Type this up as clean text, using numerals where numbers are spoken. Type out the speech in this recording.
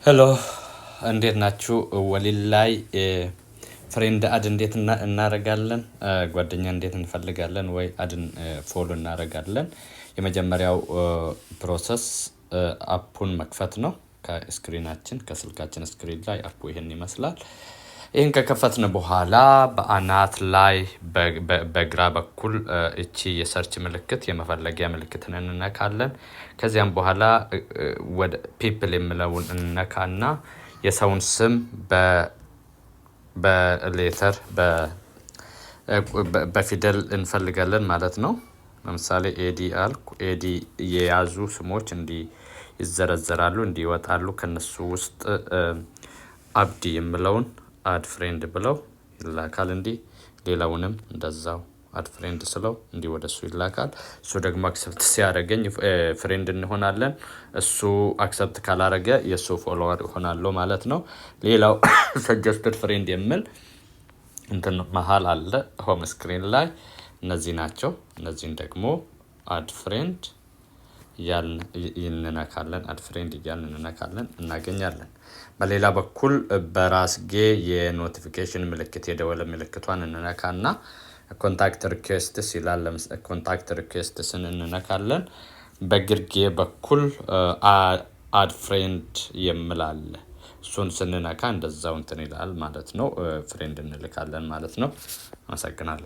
Hello፣ እንዴት ናችሁ? ወሊል ላይ friend add እንዴት እናደርጋለን? ጓደኛ እንዴት እንፈልጋለን? ወይ add ን follow እናደርጋለን? የመጀመሪያው process app ኡን መክፈት ነው። ከ screen ኣችን፣ ከስልካችን screen ላይ app ኡ ይህን ይመስላል። ይህን ከከፈትን በኋላ በአናት ላይ በግራ በኩል እቺ የ search ምልክት፣ የመፈለጊያ ምልክትን እንነካለን። ከዚያም በኋላ ወደ people የሚለውን እንነካና የሰውን ስም በ letter፣ በፊደል እንፈልጋለን ማለት ነው። ለምሳሌ AD አልኩ። AD የያዙ ስሞች እንዲህ ይዘረዘራሉ፣ እንዲህ ይወጣሉ። ከነሱ ውስጥ አብዲ የምለውን add friend ብለው ይላካል። እንዲህ ሌላውንም እንደዛው add friend ስለው እንዲህ ወደ እሱ ይላካል። እሱ ደግሞ accept ሲያደርገኝ friend እንሆናለን። እሱ accept ካላረገ የእሱ follower እሆናለሁ ማለት ነው። ሌላው suggested friend የሚል እንትን መሀል አለ home screen ላይ፣ እነዚህ ናቸው። እነዚህን ደግሞ add friend እያልን እንነካለን። Add friend እያልን እንነካለን፣ እናገኛለን። በሌላ በኩል በራስጌ የ notification ምልክት፣ የደወል ምልክቷን እንነካና contact requests ይላል። Contact requests ን እንነካለን። በግርጌ በኩል add friend የሚል አለ። እሱን ስንነካ እንደዛው እንትን ይላል ማለት ነው። Friend እንልካለን ማለት ነው። አመሰግናለሁ።